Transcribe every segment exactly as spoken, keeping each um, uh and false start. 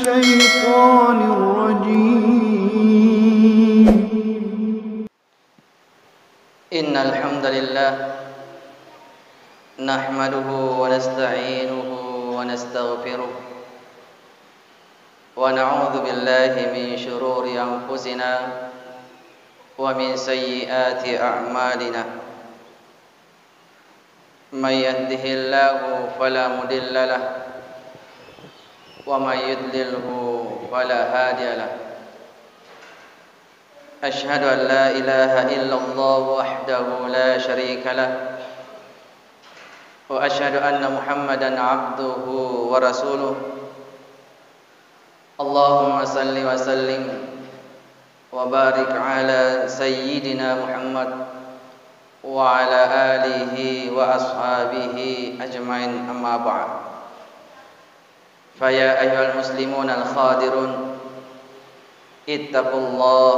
الشيطان الرجيم. إن الحمد لله نحمده ونستعينه ونستغفره، ونعوذ بالله من شرور أنفسنا ومن سيئات أعمالنا. من يهده الله فلا مضل له، ومن يضلله فلا هادي له. أشهد أن لا إله إلا الله وحده لا شريك له، وأشهد أن محمدا عبده ورسوله. اللهم صل وسلم وبارك على سيدنا محمد وعلى آله وأصحابه أجمعين، أما بعد. فيا أيها المسلمون الحاضرون، اتقوا الله،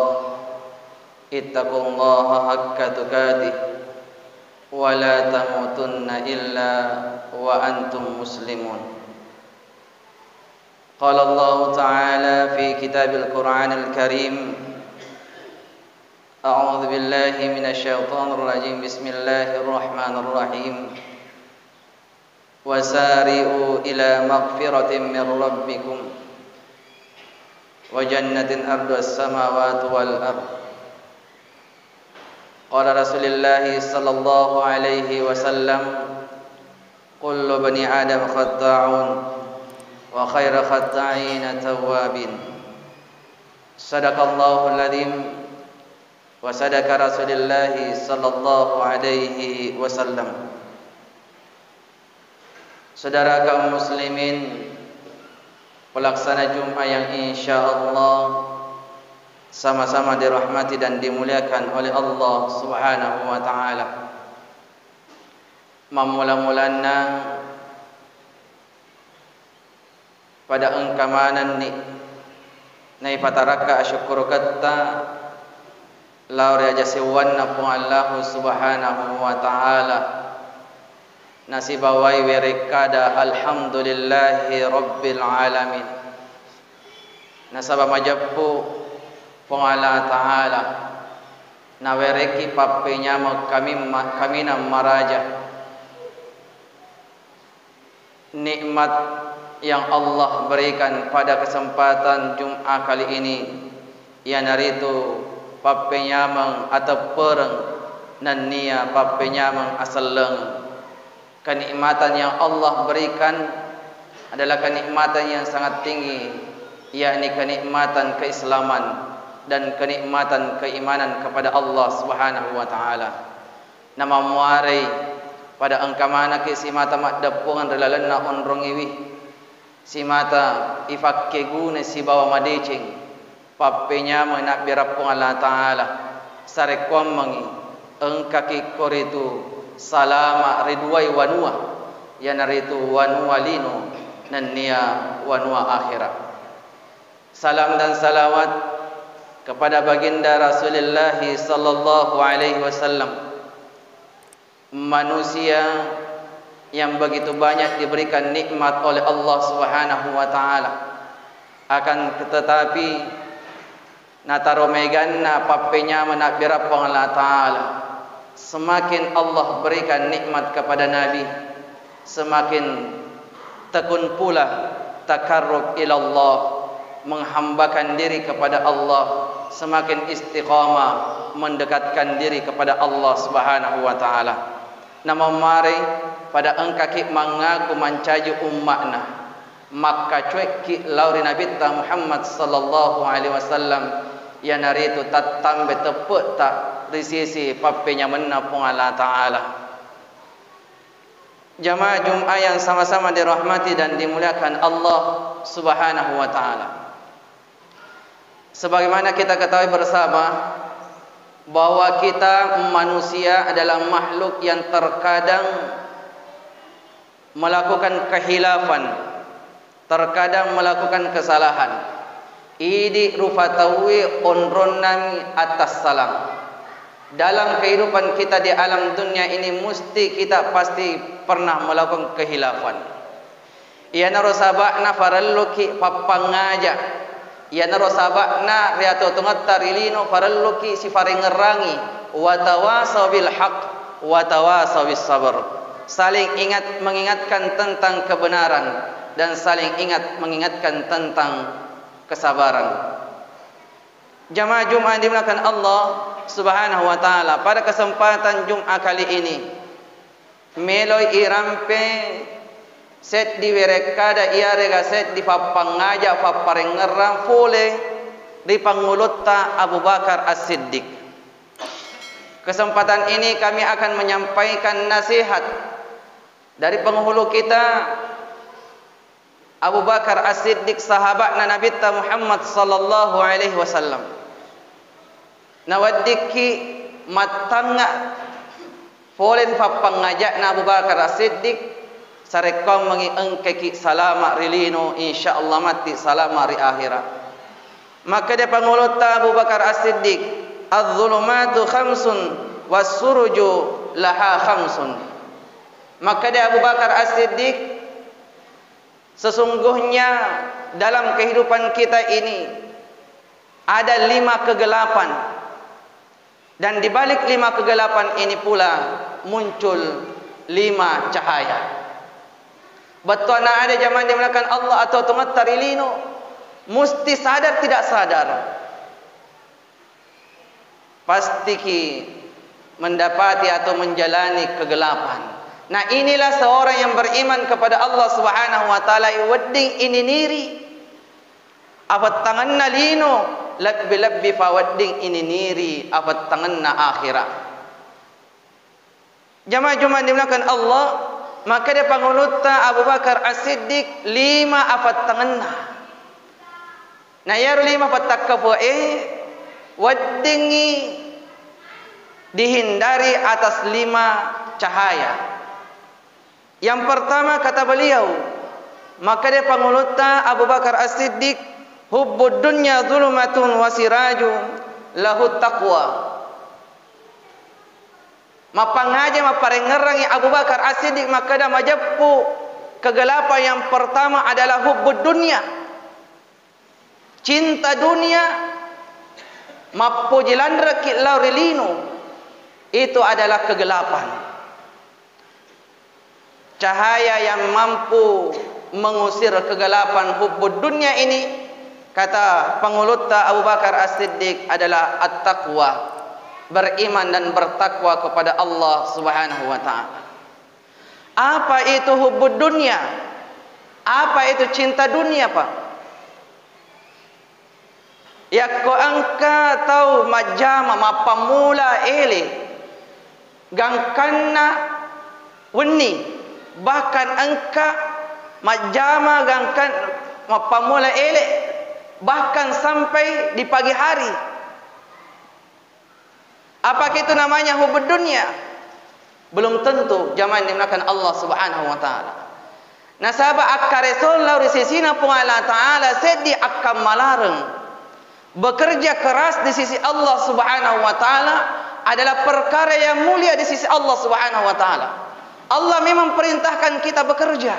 اتقوا الله حق تقاته، ولا تموتن إلا وأنتم مسلمون. قال الله تعالى في كتاب القرآن الكريم: أعوذ بالله من الشيطان الرجيم. بسم الله الرحمن الرحيم. وسارعوا إلى مغفرة من ربكم وجنة عرضها السماوات والأرض. قال رسول الله صلى الله عليه وسلم: كل بني آدم خطاء وخير الخطائين التوابون. صدق الله العظيم وصدق رسول الله صلى الله عليه وسلم. Saudara kaum muslimin, pelaksana Jumat yang insya Allah sama-sama dirahmati dan dimuliakan oleh Allah Subhanahu wa Ta'ala. Mammula-mulanna, pada engka manenni naipatarakka asyukkuruketta lao ri aja sewwanna Puang Allahu Subhanahu wa Ta'ala, nasibawai werekkada alhamdulillahi rabbil alamin. Nasaba majeppu Puang Allah Ta'ala nawerekki pappenyameng kamimma-, kaminang maraja. Nikmat yang Allah berikan pada kesempatan Jumat kali ini, iyanaritu pappenyameng ateppereng nennia pappenyameng aselleng. Kenikmatan yang Allah berikan adalah kenikmatan yang sangat tinggi, yakni kenikmatan keislaman dan kenikmatan keimanan kepada Allah Subhanahu wa Ta'ala. Namammuarei pada engka manekki simata maddeppungeng ri lalenna onrongiwi, simata ifakkeguna sibawa madeceng, pappenyameng nabbira Puang Allah Ta'ala, sarekkuammengngi engkaki koritu salama ri duai wanua, iyanaritu wanua lino nennia wanua akhera. Salam dan salawat kepada baginda Rasulullah sallallahu alaihi wasallam. Manusia yang begitu banyak diberikan nikmat oleh Allah Subhanahu wa Ta'ala, akan tetapi nataro meganna pappenyameng nabbira Puang Allah Ta'ala. Semakin Allah berikan nikmat kepada Nabi, semakin tekun pula takarrub ilallah, menghambakan diri kepada Allah, semakin istiqamah mendekatkan diri kepada Allah Subhanahu wa Ta'ala. Namammuarei pada engkaki mangaku mancaji umma'na, makkacuekki lao ri Nabitta Muhammad sallallahu alaihi wasallam, iyanaritu tattambe teppe'ta ri sisi pappenyamenna Puang Allah Ta'ala. Jamaah Jumat yang sama-sama dirahmati dan dimuliakan Allah Subhanahu wa Ta'ala. Sebagaimana kita ketahui bersama bahwa kita manusia adalah makhluk yang terkadang melakukan kehilafan, terkadang melakukan kesalahan. Idi rupa tauwe onronnami atas salam. Dalam kehidupan kita di alam dunia ini, mesti kita pasti pernah melakukan kehilafan. Iyanaro saba'na farelluki pappangngaja. Iyanaro saba'na ri atuo-tuongetta ri lino farelluki sifarengngerangi, wa tawasau bil haq, wa tawasau bis sabr. Saling ingat mengingatkan tentang kebenaran dan saling ingat mengingatkan tentang kesabaran. Jamaah Jumat yang dimuliakan Allah Subhanahu wa Ta'ala, pada kesempatan Jumat kali ini, meloi irampe seddi werekkada iyarega seddi pappangngaja papparengngerang fole ri Pangulutta Abu Bakar As-Siddiq. Kesempatan ini kami akan menyampaikan nasihat dari penghulu kita, Abu Bakar As-Siddiq, sahaba'na Nabitta Muhammad sallallahu alaihi wasallam. Naweddikki mattangnga pole ri pappangngaja'na Abu Bakar As-Siddiq, sarekkoammengngi engkaki salama ri lino, insyaallah matti salama ri akhira. Makkeda Pangulutta Abu Bakar As-Siddiq, "Az-zulumatu khamsun was-suruju laha khamsun." Makkeda Abu Bakar As-Siddiq, sesungguhnya dalam kehidupan kita ini ada lima kegelapan. Dan di balik lima kegelapan ini pula muncul lima cahaya. Bettuanna ada jamaah dimuliakan Allah, atuo-tuongetta ri lino, musti sadar tidak sadar, pastiki mendapati atau menjalani kegelapan. Nah, inilah seorang yang beriman kepada Allah Subhanahu wa Ta'ala, wedding ininiri afettangenna lino, lebbi-lebbi fa wedding ininiri afettangenna akhira. Jamaah Jumat dimuliakan Allah, makkeda Pangulutta Abu Bakar As-Siddiq, lima afettangenna. Na iyaro lima afettakkapuae weddingngi dihindari atas lima cahaya. Yang pertama, kata beliau, makkeda Pangulutta Abu Bakar As-Siddiq, "Hubbud dunya zulumatun wa siraju lahu taqwa." Mappangngaja, mapparengngerangngi Abu Bakar As-Siddiq makkeda majeppu kegelapan yang pertama adalah hubbud dunya. Cinta dunia, mappoji lanrekki lao ri lino, itu adalah kegelapan. Cahaya yang mampu mengusir kegelapan hubbud dunia ini, kata Pangulutta Abu Bakar As-Siddiq, adalah at-taqwa, beriman dan bertakwa kepada Allah Subhanahu wa Ta'ala. Apa itu hubbud dunia? Apa itu cinta dunia, Pak? Yakko engka tau majjama mappammula ele gangkanna wenni, bahkan engka majjama gangkan mappammula ele bahkan sampai di pagi hari. Apakah itu namanya hubbud dunia? Belum tentu, jamaah yang dimuliakan Allah Subhanahu wa Ta'ala. Nasaba akkaresong lao ri sisina Puang Allah Ta'ala seddi akkammalareng. Bekerja keras di sisi Allah Subhanahu wa Ta'ala adalah perkara yang mulia di sisi Allah Subhanahu wa Ta'ala. Allah memang perintahkan kita bekerja.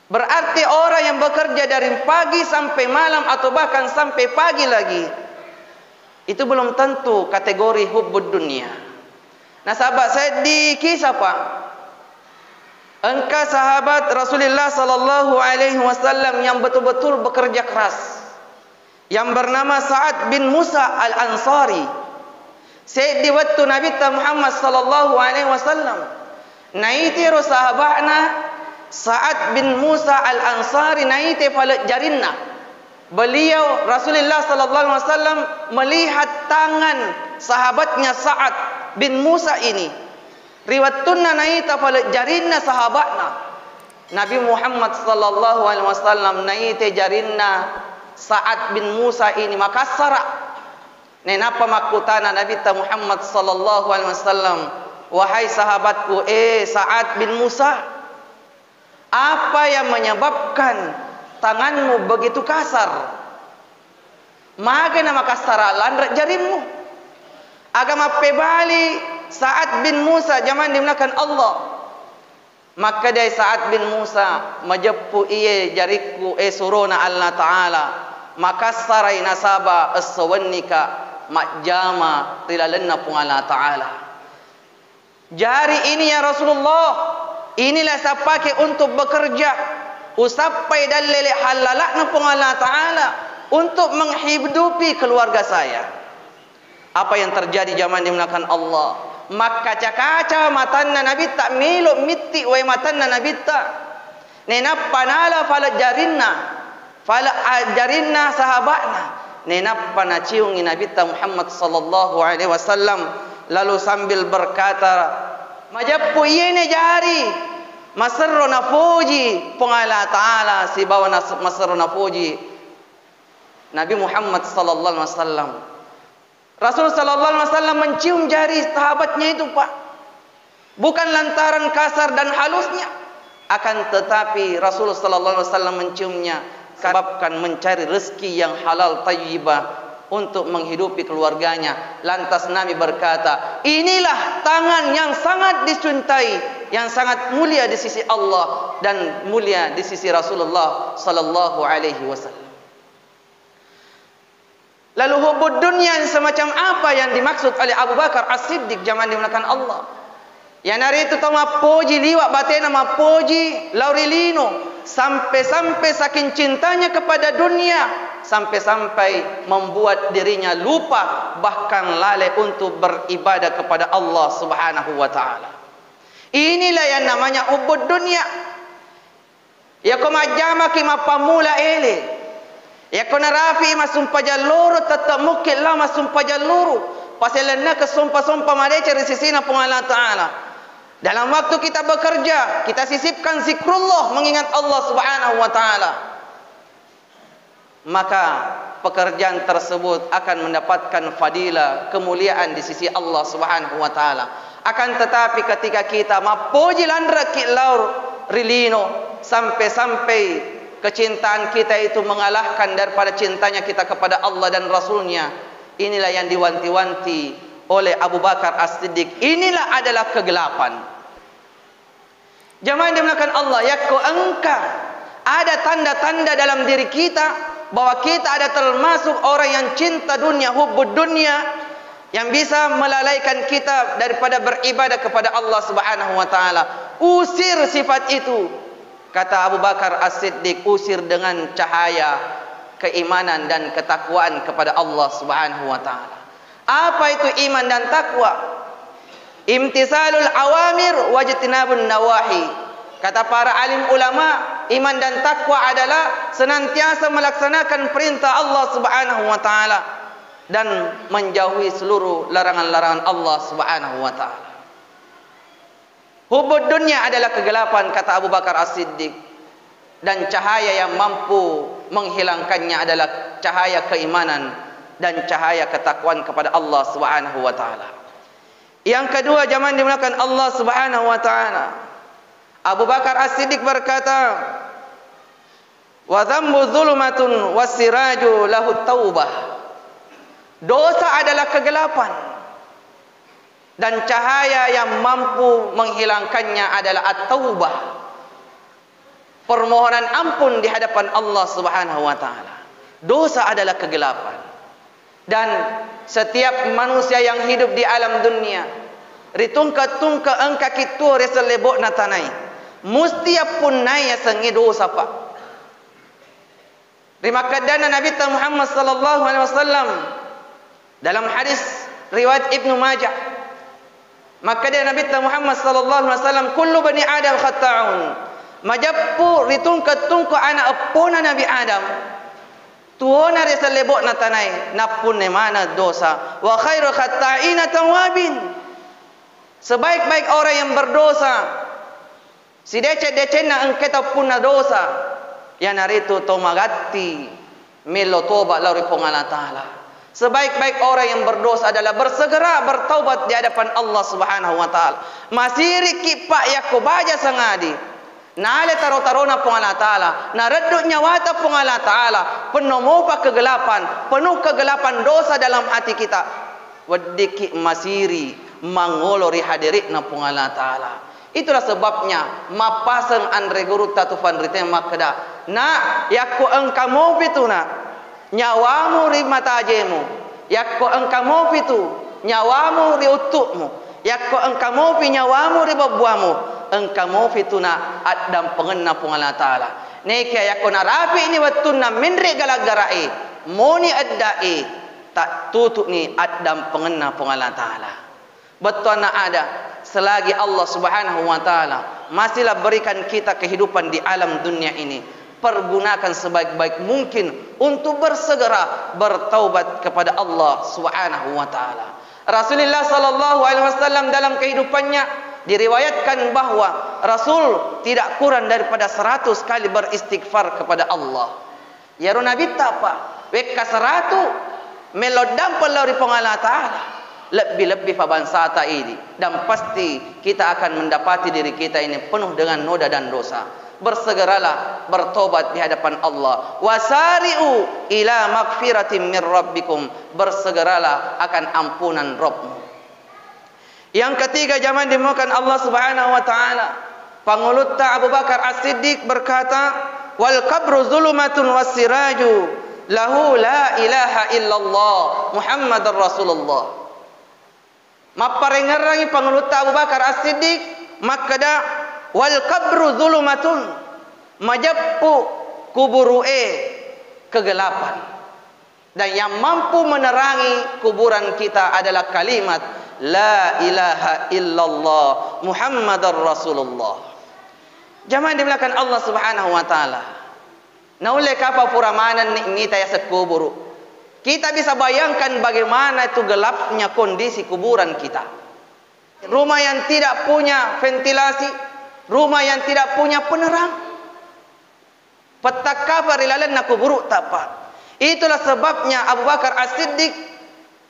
Berarti orang yang bekerja dari pagi sampai malam atau bahkan sampai pagi lagi, itu belum tentu kategori hubbud dunia. Nasaba seddi kisah, Pak. Engka sahabat Rasulullah sallallahu alaihi wasallam yang betul-betul bekerja keras, yang bernama Sa'ad bin Musa Al-Ansari. Seddi wettu Nabitta Muhammad sallallahu alaihi wasallam naitero sahaba'na Sa'ad bin Musa Al-Ansari, naite palejjarinna. Beliau, Rasulullah sallallahu alaihi wasallam, melihat tangan sahabatnya Sa'ad bin Musa ini. Ri wettunna naita palejjarinna sahaba'na, Nabi Muhammad sallallahu alaihi wasallam naite jarinna Sa'ad bin Musa ini makassara. Nainappa makkutana Nabitta Muhammad sallallahu alaihi wasallam, "Wahai sahabatku, eh Sa'ad bin Musa, apa yang menyebabkan tanganmu begitu kasar? Maga na makassara lanre jarimmu?" Aga mappebali Sa'ad bin Musa, jamaah dimuliakan Allah, Makkedai Sa'ad bin Musa, "Majeppu iye jarikku, e surona Allah Ta'ala, makassarai nasaba esso wennika majjama ri lalenna Puang Allah Ta'ala." Jari ini, ya Rasulullah, inilah saya pakai untuk bekerja. Usappai dalle le hallalakna Puang Allah Ta'ala untuk menghidupi keluarga saya. Apa yang terjadi, jamaah dimuliakan Allah? Makkaca-kaca matanna Nabitta, melo mitti wae matanna Nabitta. Nainappa nala fale jarinna, fale a-, jarinna sahaba'na. Nainappa naciungi Nabitta Muhammad sallallahu alaihi wasallam, lalu sambil berkata, "Majeppu iyene jari maserro napoji Puang Allah Ta'ala sibawa nas-, maserro napoji Nabi Muhammad sallallahu alaihi wasallam." Rasul sallallahu alaihi wasallam mencium jari sahabatnya itu, Pak. Bukan lantaran kasar dan halusnya, akan tetapi Rasul sallallahu alaihi wasallam menciumnya sebabkan mencari rezeki yang halal thayyibah untuk menghidupi keluarganya. Lantas Nabi berkata, "Inilah tangan yang sangat dicintai, yang sangat mulia di sisi Allah dan mulia di sisi Rasulullah sallallahu alaihi wasallam." Lalu hubbud dunya semacam apa yang dimaksud oleh Abu Bakar As-Siddiq, jamaah dimuliakan Allah? Iyanaritu tau mappoji liwa batena, mappoji lao ri lino, sampai-sampai saking cintanya kepada dunia, sampai-sampai membuat dirinya lupa bahkan lalai untuk beribadah kepada Allah Subhanahu wa Ta'ala. Inilah yang namanya hubbud dunya. Iyako majjamaki mappammula ele. Iyako narafi'i massumpajang loro, tette mukki lao massumpajang loro. Paselennakeng sompa-sompa madeceng ri sisina Puang Allah Ta'ala. Dalam waktu kita bekerja, kita sisipkan zikrullah, mengingat Allah Subhanahu wa Ta'ala. Maka pekerjaan tersebut akan mendapatkan fadilah, kemuliaan di sisi Allah Subhanahu wa Ta'ala. Akan tetapi, ketika kita mappoji lanreki lao ri lino, sampai-sampai kecintaan kita itu mengalahkan daripada cintanya kita kepada Allah dan Rasul-Nya, inilah yang diwanti-wanti oleh Abu Bakar As-Siddiq. Inilah adalah kegelapan. Jamaah yang dimuliakan Allah, yakko engka ada tanda-tanda dalam diri kita bahwa kita ada termasuk orang yang cinta dunia, hubbud dunia, yang bisa melalaikan kita daripada beribadah kepada Allah Subhanahu wa Ta'ala, usir sifat itu. Kata Abu Bakar As-Siddiq, "Usir dengan cahaya keimanan dan ketakwaan kepada Allah Subhanahu wa Ta'ala." Apa itu iman dan takwa? Imtisalul awamir wajtinabun nawahi. Kata para alim ulama, iman dan takwa adalah senantiasa melaksanakan perintah Allah Subhanahu wa Ta'ala dan menjauhi seluruh larangan-larangan Allah Subhanahu wa Ta'ala. Hubbud dunya adalah kegelapan, kata Abu Bakar As-Siddiq, dan cahaya yang mampu menghilangkannya adalah cahaya keimanan dan cahaya ketakwaan kepada Allah Subhanahu wa Ta'ala. Yang kedua, jamaah dimuliakan Allah Subhanahu wa Ta'ala, Abu Bakar As-Siddiq berkata, "Wa dzambu dzulumatun wasiraju lahu taubah." Dosa adalah kegelapan dan cahaya yang mampu menghilangkannya adalah at-taubah. Permohonan ampun di hadapan Allah Subhanahu wa Ta'ala. Dosa adalah kegelapan. Dan setiap manusia yang hidup di alam dunia, ritungke-tungke engka kittuo ri sellebo'na tanae, musti yappunnai yasengnge dosa, Pak. Rimakkeddana Nabitta Muhammad sallallahu alaihi wasallam dalam hadis riwayat Ibnu Majah, makkeda Nabitta Muhammad sallallahu alaihi wasallam, "Kullu bani Adam khatta'un." Majeppu ritungke-tungke ana eppona Nabi Adam, tuona ri sellebo'na tanae, nappunne maneng dosa. "Wa khairu khatta'ina tawwabin." Sebaik-baik orang yang berdosa, sideceng-decenna engka tau punna dosa, iyanaritu tau magatti mello toba lao ri Puang Allah Ta'ala. Sebaik-baik orang yang berdosa adalah bersegera bertaubat di hadapan Allah Subhanahu wa Ta'ala. Masirikki, Pak, yakko baja sangadi. Nale taro-tarona Puang Allah Ta'ala, nareddu nyawata Puang Allah Ta'ala, penno mopa kegelapan, penuh kegelapan dosa dalam hati kita. Weddikki masiri mangolo ri hadiri'na Puang Allah Ta'ala. Itulah sebabnya mappaseng anre gurutta tu fanrite makkeda, "Nak, yakko engka mopi tu, Nak, nyawamu ri matajemu, yakko engka mopi tu nyawamu ri uttu'mu, yakko engka mopi nyawamu ri babbuamu, engka mopi tu, Nak, addampengenna Puang Allah Ta'ala. Nekia yakko narapi'ni wettunna menre gala-gara'i, moni edda'i, tattutu'ni addampengenna Puang Allah Ta'ala." Bettuanna ada, selagi Allah Subhanahu wa Ta'ala masihlah berikan kita kehidupan di alam dunia ini, pergunakan sebaik-baik mungkin untuk bersegera bertaubat kepada Allah Subhanahu wa Ta'ala. Rasulullah sallallahu alaihi wasallam dalam kehidupannya diriwayatkan bahwa Rasul tidak kurang daripada seratus kali beristighfar kepada Allah. Iyaro Nabitta pa, wekka seratu, melo dampeng lao ri Puang Allah Ta'ala. Lebbi-lebbi fa bangsata idi, dan pasti kita akan mendapati diri kita ini penuh dengan noda dan dosa. Bersegeralah bertobat di hadapan Allah. Wasari'u ila magfiratin min rabbikum. Bersegeralah akan ampunan Rabbmu. Yang ketiga, jamaah dimuliakan Allah Subhanahu wa Ta'ala, Pangulutta Abu Bakar As-Siddiq berkata, "Wal qabru zulumatun was siraju lahu la ilaha illallah Muhammadar Rasulullah." Mapparengngerangi Pangulutta Abu Bakar As-Siddiq makkeda, "Wal qabru zulumatun," majeppu kuburu'e kegelapan. Dan yang mampu menerangi kuburan kita adalah kalimat, "La ilaha illallah Muhammadar Rasulullah." Jamaah dimuliakan Allah Subhanahu wa Ta'ala. Naulle kapa pura manenni mita yaseng kuburu. Kita bisa bayangkan bagaimana itu gelapnya kondisi kuburan kita. Rumah yang tidak punya ventilasi, rumah yang tidak punya penerang. Pettakkafa ri lalenna kuburu'ta, Pak. Itulah sebabnya Abu Bakar As-Siddiq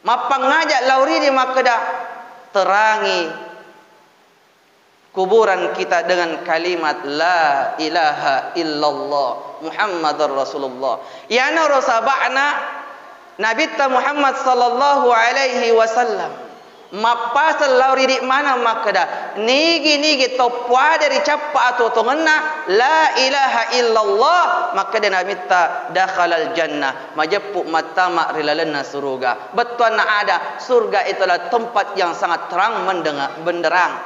mappangngaja lao ridi makkeda, "Terangi kuburan kita dengan kalimat la ilaha illallah Muhammadar Rasulullah." Iyanaro saba'na Nabitta Muhammad sallallahu alaihi wasallam mappaseng lao ridi maneng makkeda, "Nigi-nigi to puade ricappa atuo-tuongenna la ilaha illallah," makkeda Nabitta, "Dakhalal jannah," majeppu mattama ri lalenna suruga. Bettuanna ada, surga itulah tempat yang sangat terang mendenga-, benderang.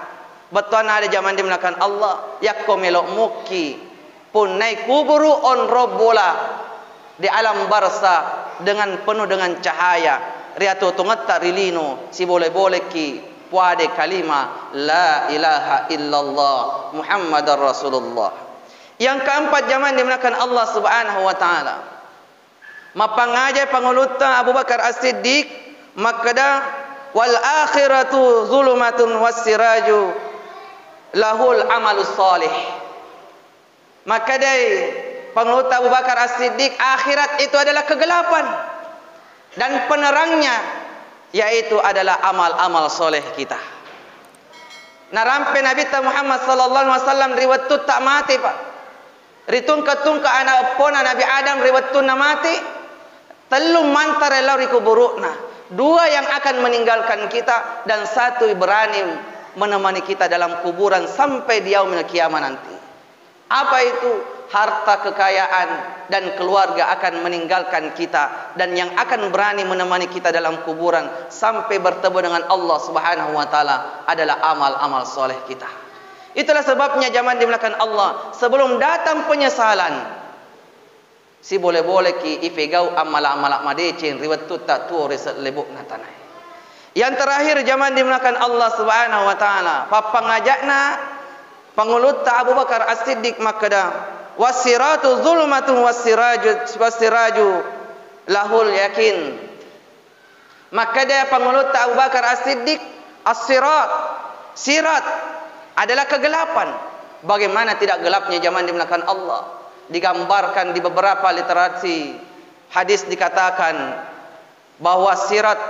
Bettuanna ada, jamaah dimuliakan Allah, yakko melo mukki punnai kuburu onrong bola di alam barza dengan penuh dengan cahaya, ri atuo-tuongetta ri lino, sibole-boleki puade kalima la ilaha illallah Muhammadar Rasulullah. Yang keempat, jamaah dimuliakan Allah Subhanahu wa Ta'ala, mappangajai Pangulutta Abu Bakar As-Siddiq makkeda, "Wal akhiratu zulumatun was siraju lahul amalus salih." Makkedai Pangulutta Abu Bakar As-Siddiq, akhirat itu adalah kegelapan dan penerangnya yaitu adalah amal-amal soleh kita. Narampe Nabitta Muhammad sallallahu alaihi wasallam ri wettutta mate, Pak. Ri tungke-tungke ana eppona Nabi Adam ri wettunna mate, tellu mantara lao ri kuburu'na. Dua yang akan meninggalkan kita dan satu berani menemani kita dalam kuburan sampai di yaumil qiyamah nanti. Apa itu? Harta kekayaan dan keluarga akan meninggalkan kita, dan yang akan berani menemani kita dalam kuburan sampai bertemu dengan Allah Subhanahu wa Ta'ala adalah amal-amal soleh kita. Itulah sebabnya, jamaah dimuliakan Allah, sebelum datang penyesalan, sibole-boleki ipegau ammala-mala madeceng ri wettutta tuo ri sellebu'na tanae. Yang terakhir, jamaah dimuliakan Allah Subhanahu wa Ta'ala, pappangaja'na Pangulutta Abu Bakar As-Siddiq makkeda, "Wassiratu zulmatun wassiraju, wassiraju lahul yakin." Makkeda Pangulutta Abu Bakar As-Siddiq, "As-sirat, sirat adalah kegelapan." Bagaimana tidak gelapnya, jamaah dimuliakan Allah? Digambarkan di beberapa literasi hadis, dikatakan bahwa sirat,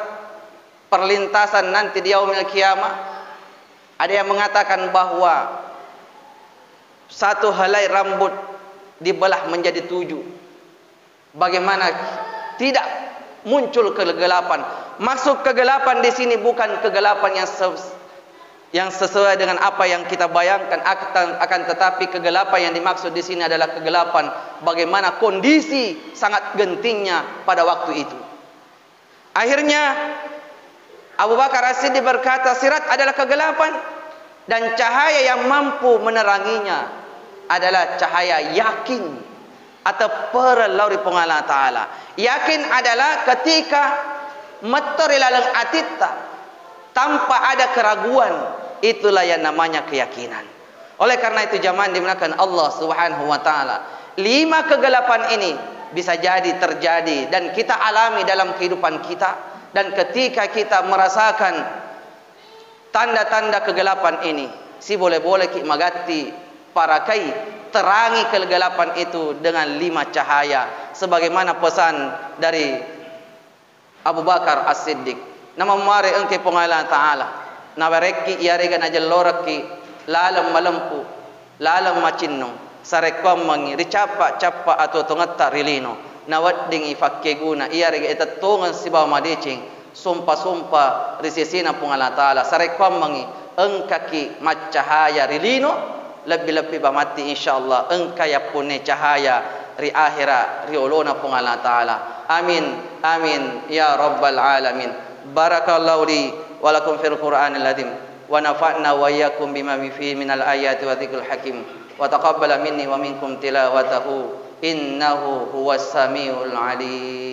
perlintasan nanti di yaumil qiyamah, ada yang mengatakan bahwa satu helai rambut dibelah menjadi tujuh. Bagaimana tidak muncul kegelapan? Maksud kegelapan di sini bukan kegelapan yang se-, yang sesuai dengan apa yang kita bayangkan, akan, akan tetapi kegelapan yang dimaksud di sini adalah kegelapan bagaimana kondisi sangat gentingnya pada waktu itu. Akhirnya, Abu Bakar As-Siddiq berkata, "Sirat adalah kegelapan, dan cahaya yang mampu meneranginya adalah cahaya yakin atau perel lao ri Puang Allah Ta'ala." Yakin adalah ketika metto ri laleng atitta tanpa ada keraguan, itulah yang namanya keyakinan. Oleh karena itu, jamaah yang dimuliakan Allah Subhanahu wa Ta'ala, lima kegelapan ini bisa jadi terjadi dan kita alami dalam kehidupan kita. Dan ketika kita merasakan tanda-tanda kegelapan ini, siboleh-bolehki magatti, parakai, terangi kegelapan itu dengan lima cahaya, sebagaimana pesan dari Abu Bakar As-Siddiq. Namammare engke Puang Allah Ta'ala, nawerekki iyarega najellorekki laleng malempu, laleng macinnong, sarekkuammengngi ricappa-cappa atuo-tuongetta ri lino, naweddingngi fakkeguna iyarega itettongeng sibawa madeceng, sompa-sompa ri sesena Puang Allah Ta'ala, sarekkuammengngi engkaki maccahaya ri lino, lebbi-lebbi bamatti, insyaallah, engka yappunne cahaya ri akhera ri olona Puang Allah Ta'ala. Amin, amin, ya rabbal alamin. Barakallahu li wa lakum fil Qur'anil azim, wa nafa'na wa iyyakum bima fihi minal ayati wa dzikril hakim, wa taqabbala minni wa minkum tilawatahu, innahu huwas samiul alim.